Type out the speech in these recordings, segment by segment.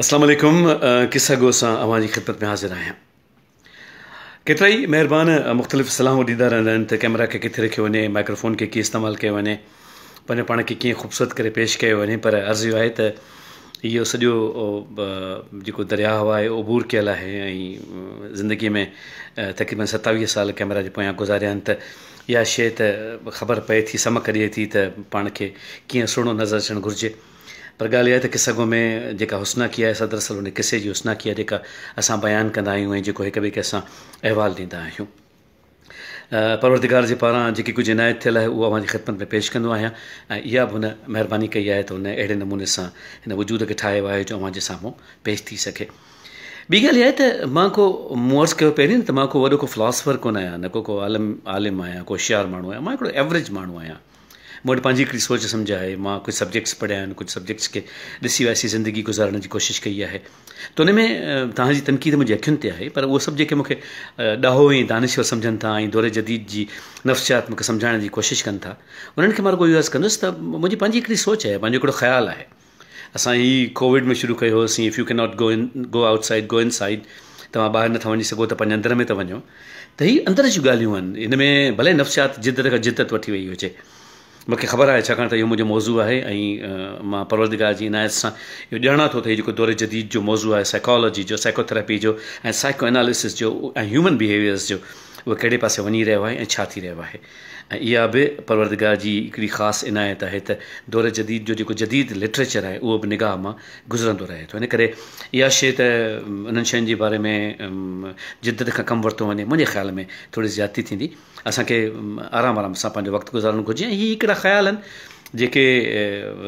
اسلام عليڪم قصه گو سان اوهان جي خدمت ۾ حاضر آهيان. ڪيترائي مهربان مختلف صلاحون ڏيندا رهندا آهن ته ڪئميرا کي ڪٿي رکيو وڃي، مائڪروفون کي ڪيئن استعمال ڪيو وڃي، پنهنجو پاڻ کي ڪيئن خوبصورت ڪري پيش ڪيو وڃي پر عرض اهو آهي ته اهو سڄو جيڪو درياهه آهي عبور ڪيل آهي ۽ زندگي ۾ تقريبن 27 سال ڪئميرا جي پويان گذاريا آهن ته اها شيء ته خبر پئي ٿي سمڪ ڏئي ٿي ته پاڻ کي ڪيئن سهڻو نظر اچڻ گهرجي. پر ڳالهه اها آهي ته قصه گو ۾ جيڪا حسناڪي آهي سا دراصل ان قصي جي حسناڪي آهي جيڪا اسان بيان ڪندا آهيون ۽ جيڪو هڪ ٻئي کي اسان احوال ڏيندا آهيون. پروردگار جي پاران جيڪي ڪجهه عنايت ٿيل آهي اهو اوهان جي خدمت ۾ پيش ڪندو آهيان ۽ اها به هن مهرباني ڪئي آهي ته هن اهڙي نموني سان هن وجود کي ٺاهيو آهي جو اوهان جي سامهون پيش ٿي سگهي. ٻي ڳالهه اها آهي ته مان ڪو مون عرض ڪيو پهرين ته مان ڪو وڏو ڪو فلاسفر ڪونه آهيان نه ڪو ڪو عالم عالم آهيان ڪو هوشيار ماڻهو آهيان مان هڪڙو ايوريج ماڻهو آهيان. مون وٽ پنهنجي هڪڙي سوچ سمجهه آهي، مان ڪجهه سبجيڪٽس پڙهيا آهن، ڪجهه سبجيڪٽس کي ڏسي وائسي زندگي گذارڻ جي ڪوشش ڪئي آهي ته ان ۾ توهان جي تنقيد منهنجي اکين تي آهي پر اهو سڀ جيڪي مون کي ڏاهو ۽ دانشور سمجهن ٿا ۽ دور جديد جي نفسيات مون کي سمجهائڻ جي ڪوشش ڪن ٿا انهن کي مان رڳو اهو عرض ڪندس ته منهنجي پنهنجي هڪڙي سوچ آهي پنهنجو هڪڙو خيال آهي. اسان هي ڪووڊ ۾ شروع ڪيو هوسين if you can not go in go outside go inside توهان ٻاهر نٿا وڃي سگهو ته پنهنجي اندر ۾ ته وڃو ته هي اندر جون ڳالهيون آهن هن ۾ ڀلي نفسيات جدت کان جدت وٺي وئي هجي مون کي خبر آهي ڇاڪاڻ ته اهو منهنجو موضوع آهي ۽ مان پروردگار جي عنايت سان اهو ڄاڻان ٿو ته هي جيڪو دور جديد جو موضوع آهي سائيڪالاجي جو سائيڪو ٿراپي جو ۽ سائيڪو اناليسس جو ۽ هيومن بيهيويئرس جو اهو ڪهڙي پاسي وڃي رهيو آهي ۽ ڇا ٿي رهيو آهي ۽ اها به پروردگار جي هڪڙي خاص عنايت آهي ته دور جديد جو جيڪو جديد لٽريچر آهي اهو به نگاهه مان گذرندو رهي ٿو. ان ڪري اها شيء ته انهن شين جي باري ۾ جدت کان ڪم ورتو وڃي منهنجي خيال ۾ ٿوري زيادتي ٿيندي. اسان کي آرام آرام سان پنهنجو وقت گذارڻ گهرجي ۽ هي هڪڙا خيال آهن جيڪي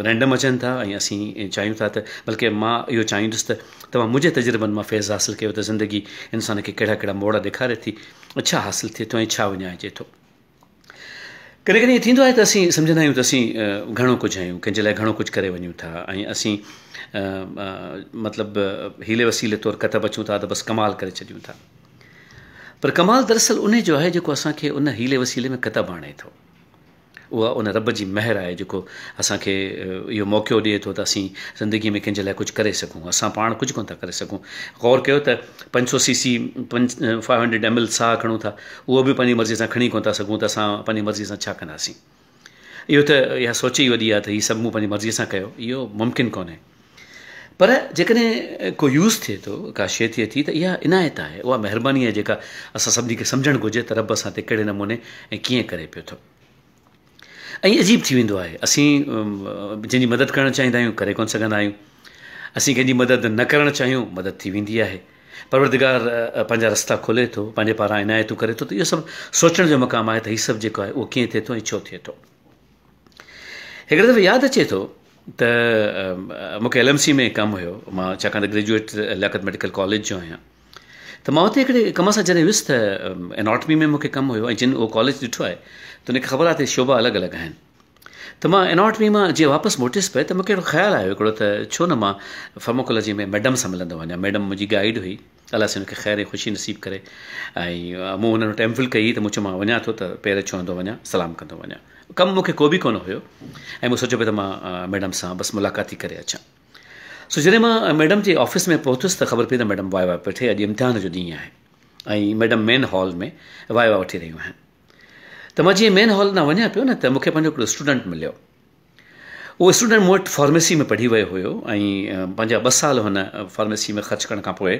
رينڊم اچن ٿا ۽ اسين چاهيون ٿا ته بلڪه مان اهو چاهيندس ته توهان منهنجي تجربن مان فيض حاصل ڪيو ته زندگي انسان کي ڪهڙا ڪهڙا موڙ ڏيکاري ٿي. ڇا حاصل ٿئي ٿو ۽ ڇا وڃائجي ٿو. ڪڏهن ڪڏهن ائين ٿيندو آهي ته اسين سمجهندا آهيون ته اسين گهڻو ڪجهه آهيون، ڪنهن جي لاء گهڻو ڪجهه ڪري وڃون ٿا ۽ اسين مطلب حيلي وسيلي طور ڪتب اچون ٿا ته بس ڪمال ڪري ڇڏيون ٿا. پر ڪمال دراصل انهي جو آهي جيڪو اسان کي ان حيلي وسيلي ۾ ڪتب آڻي ٿو. اها ان رب جي مهر آهي جيڪو اسان کي اهو موقعو ڏئي ٿو ته اسين زندگي ۾ ڪنهن جي لاء ڪجهه ڪري سگهون. اسان پاڻ ڪجهه ڪونه ٿا ڪري سگهون. غور ڪيو ته پنج سو سي سي، فائيو هنڊريڊ ايم ايل ساهه کڻون ٿا، اهو به پنهنجي مرضي سان کڻي ڪونه ٿا سگهون ته اسان پنهنجي مرضي سان ڇا ڪنداسين؟ اهو ته اها سوچ ئي وڏي آهي ته هي سڀ مون پنهنجي مرضي سان ڪيو، اهو ممڪن ڪونهي. پر جيڪڏهن ڪو يوز ٿئي ٿو، ڪا شيء ٿئي ٿي ته اها عنايت آهي، اها مهرباني آهي جيڪا اسان سڀني کي سمجهڻ گهرجي ته رب اسان تي ڪهڙي نموني ۽ ڪيئن ڪري پيو ٿو. ائين عجيب ٿي ويندو آهي. اسين جنهن جي مدد ڪرڻ چاهيندا آهيون ڪري ڪونه سگهندا آهيون. اسين ڪنهن جي مدد نه ڪرڻ چاهيون مدد ٿي ويندي آهي. پروردگار پنهنجا رستا کولي ٿو، پنهنجي پاران عنايتون ڪري ٿو ته اهو سڀ سوچڻ جو مقام آهي ته هي سڀ جيڪو آهي اهو ڪيئن ٿئي ٿو ۽ ڇو ٿئي ٿو. هڪڙي دفعي ياد اچي ٿو ته مون کي ايل ايم سي ۾ ڪم هيو، مان ڇاڪاڻ ته گريجوئيٽ لياقت ميڊيڪل ڪاليج جو آهيان ته مان اتي هڪڙي ڪم سان جڏهن ويس ته اناٽمي ۾ مون کي ڪم هيو ۽ جن اهو ڪاليج ڏٺو آهي ته ان کي خبر آهي ته شعبا الڳ الڳ آهن ته مان اناٽمي مان جيئن واپس موٽيس پئي ته مون کي هڪڙو خيال آيو هڪڙو ته ڇو نه مان فارماڪولاجي ۾ ميڊم سان ملندو وڃان ميڊم منهنجي گائيڊ هئي الله سائين ان کي خير ۽ خوشي نصيب ڪري ۽ مون هنن وٽ ايم فل ڪئي ته مون چيو مان وڃان ٿو ته پير ڇهندو وڃان سلام ڪندو وڃان ڪم مون کي ڪو به ڪونه هيو ۽ مون سوچيو پئي ته مان ميڊم سان بس ملاقات ئي ڪري اچان سو جڏهن مان ميڊم جي آفيس ۾ پهتس ته خبر پئي ته ميڊم وائيوا پئي وٺي اڄ امتحان جو ڏينهن آهي ۽ ميڊم مين هال ۾ وائيوا وٺي رهيون آهن ته مان جيئن مين هال ڏانهن وڃان پيو نه ته مون کي پنهنجو هڪڙو اسٽوڊنٽ مليو اهو اسٽوڊنٽ مون وٽ فارميسي ۾ پڙهي ويو هيو ۽ پنهنجا ٻه سال هن فارميسي ۾ خرچ ڪرڻ کان پوء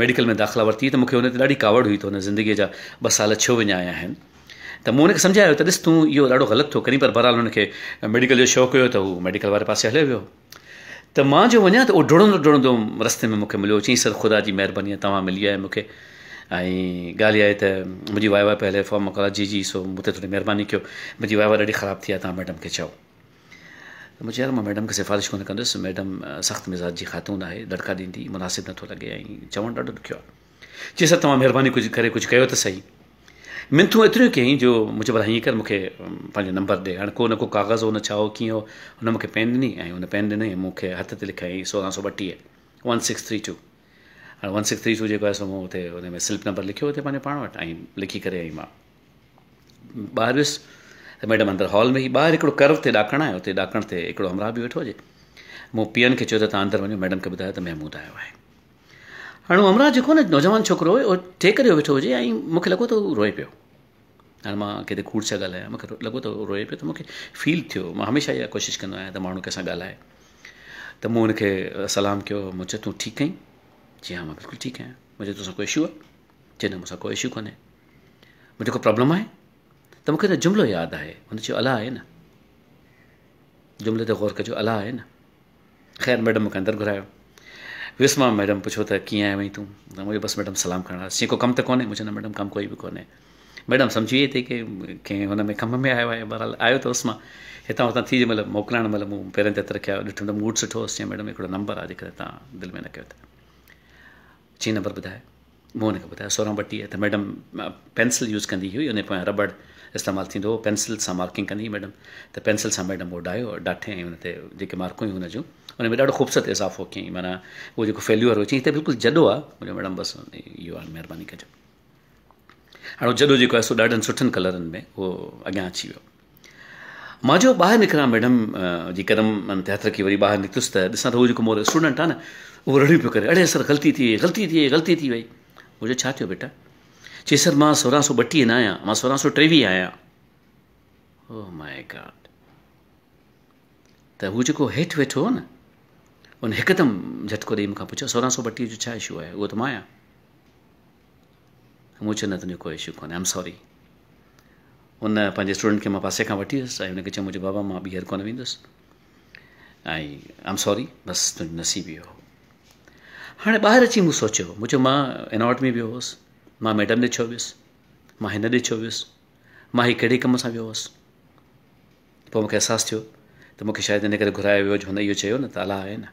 ميڊيڪل ۾ داخلا ورتي ته مون کي هن تي ڏاڍي ڪاوڙ هئي ته هن زندگيء جا ٻه سال ڇو وڃايا آهن ته مون هن کي سمجهايو ته ڏس تون اهو ڏاڍو غلط ٿو ڪرين پر بهرحال هن کي ميڊيڪل جو شوق هيو ته هو ميڊيڪل واري پاسي هليو ويو ته مان جو وڃان ته اهو ڊوڙندو ڊوڙندو رستي ۾ مون کي مليو چيائين سر خدا جي مهرباني آهي توهان ملي آهي مون کي ۽ ڳالهه اها آهي ته منهنجي وائيوا پئي هلي فارماڪالاجي جي سو مون تي ٿوري مهرباني ڪيو منهنجي وائيوا ڏاڍي خراب ٿي آهي توهان ميڊم کي چئو ته مون چيو يار مان ميڊم کي سفارش ڪونه ڪندس ميڊم سخت مزاج جي خاتون آهي دڙڪا ڏيندي مناسب نٿو لڳي ۽ چوڻ ڏاڍو ڏکيو آهي چي سر توهان مهرباني ڪجهه ڪري ڪجهه ڪيو ته سهي منٿون ايتريون ڪيائين جو مون چيو ڀلا هيئن ڪر مون کي پنهنجو نمبر ڏي هاڻي ڪو نه ڪو ڪاغذ هو نه ڇا هو ڪيئن هو هن مون کي پين ڏني ۽ هن پين ڏني ۽ مون کي هٿ تي لکايائين 1632 1632 هاڻي ون سڪس ٿري ٽو جيڪو آهي سو مون اتي ان ۾ سلپ نمبر لکيو اتي پنهنجو پاڻ وٽ ۽ لکي ڪري ۽ مان ٻاهر ويس ته ميڊم اندر هال ۾ هئي ٻاهر هڪڙو ڪرو تي ڏاڪڻ آهي اتي ڏاڪڻ تي هڪڙو همراهه به ويٺو هجي مون پيئن کي چيو ته توهان اندر وڃو ميڊم کي ٻڌايو ته محمود آيو آهي. هاڻي اهو همراهه جيڪو نه نوجوان ڇوڪرو هو اهو ٽيڪ ڏيو ويٺو هجي ۽ مون کي لڳو ته هو روئي پيو. هاڻي مان ڪٿي ڪوڙ ڇا ڳالهايان مون کي لڳو ته هو روئي پيو ته مون کي فيل ٿيو. مان هميشه اها ڪوشش ڪندو آهيان ته ماڻهو ڪنهن سان ڳالهائي ته مون هن کي سلام ڪيو مون چيو تون ٺيڪ آهين؟ چي ها مان بلڪل ٺيڪ آهيان. مون چيو توسان ڪو اشو آهي؟ چي نه مون سان ڪو اشو ڪونهي. مون چيو ڪو پرابلم آهي؟ ته مون کي هن جملو ياد آهي هن چيو الله آهي نه. جملي تي غور ڪجو الله آهي نه. خير ميڊم مون کي اندر گهرايو. ويس مان ميڊم پڇيو ته ڪيئن آيو آهين تون؟ ته مون چيو بس ميڊم سلام ڪرڻ آيس. چيائين ڪو ڪم ته ڪونهي؟ مون چيو نه ميڊم ڪم ڪوئي به ڪونهي. ميڊم سمجهي وئي ته ڪنهن هن ۾ ڪم ۾ آيو آهي. بهرحال آيو ته هوس مان. هتان هتان ٿي جنهن مهل موڪلائڻ مهل مون پيرن تي هٿ رکيا ڏٺم ته موڊ سٺو هوس. چيائين ميڊم هڪڙو نمبر آهي جيڪڏهن توهان دل ۾ نه ڪيو ته. چيائين نمبر ٻڌاء. مون هن کي ٻڌايو 16 32 ته ميڊم پينسل يوز ڪندي هئي ان پويان رٻڙ استعمال ٿيندو هو پينسل سان مارڪنگ ڪندي هئي ميڊم ته پينسل سان ميڊم اهو ڊاهيو ڊاٺي ۽ ان تي جيڪي مارڪون هيون هن جون ان ۾ ڏاڍو خوبصورت اضافو ڪيائين معنيٰ اهو جيڪو فيليور هو چيائين هتي بلڪل جڏو آهي مون چيو ميڊم بس اهو آهي مهرباني ڪجو هاڻي جڏو جيڪو آهي سو ڏاڍن سٺن ڪلرن ۾ اهو اڳيان اچي ويو مان جو ٻاهر نڪران ميڊم جي قدمن تي هٿ رکي وري ٻاهر نڪتس ته ڏسان ته هو جيڪو مون اسٽوڊنٽ آهي نه اهو رڙيون پيو ڪري اڙي سر غلطي ٿي وئي غلطي ٿي وئي غلطي ٿي وئي مون چيو ڇا ٿيو بيٽا چي سر مان 1632 نه آهيان مان 1623 آهيان او مائي گاڊ ته هو جيڪو هيٺ ويٺو هو نه ان هڪدم جهٽڪو ڏيئي مون کان پڇيو 1632 جو ڇا اشو آهي اهو ته مان آهيان مون چيو نه تنهنجو ڪو اشو ڪونهي آئم سوري ان پنهنجي اسٽوڊنٽ کي مان پاسي کان وٺي ويس ۽ هن کي چيم منهنجو بابا مان ٻيهر ڪونه ويندس ۽ آئم سوري بس تنهنجو نصيب اهو هو هاڻي ٻاهر اچي مون سوچيو مون چيو مان اناٽ ۾ ويو هوس مان ميڊم ڏي ڇو ويس مان هن ڏي ڇو ويس مان هي ڪهڙي ڪم سان ويو هوس پوء مونکي احساس ٿيو ته مونکي شايد ان ڪري گهرايو ويو جو هن اهو چيو نه ته الله آهي نه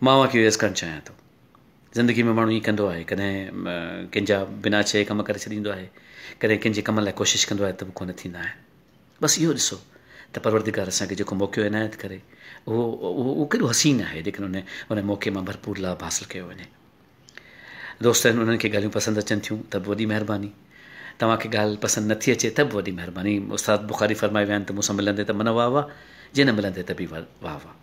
مان اوهان کي اهو عرض ڪرڻ چاهيان ٿو زندگي ۾ ماڻهو ائين ڪندو آهي ڪڏهن ڪنهن جا بنا چئي ڪم ڪري ڇڏيندو آهي ڪڏهن ڪنهن جي ڪم لاء ڪوشش ڪندو آهي ته به ڪونه ٿيندا آهن بس اهو ڏسو ته پروردگار اسان کي جيڪو موقعو عنايت ڪري اهو اهو ڪيڏو حسين آهي جيڪڏهن ان ان موقعي مان ڀرپور لاڀ حاصل ڪيو وڃي دوست آهن انهن کي ڳالهيون پسند اچن ٿيون ته به وڏي مهرباني توهان کي ڳالهه پسند نٿي اچي ته به وڏي مهرباني استاد بخاري فرمائي ويا آهن ته مون سان ملندي ته من واهه واهه جي نه ملندي ته به واهه واهه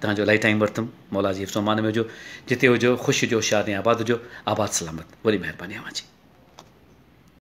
توهان جو الاهي ٽائيم ورتم مولا جي حفظ و امان ۾ هجو جتي هجو خوش هجو شاد ۽ آباد هجو آباد سلامت وڏي مهرباني اوهان جي.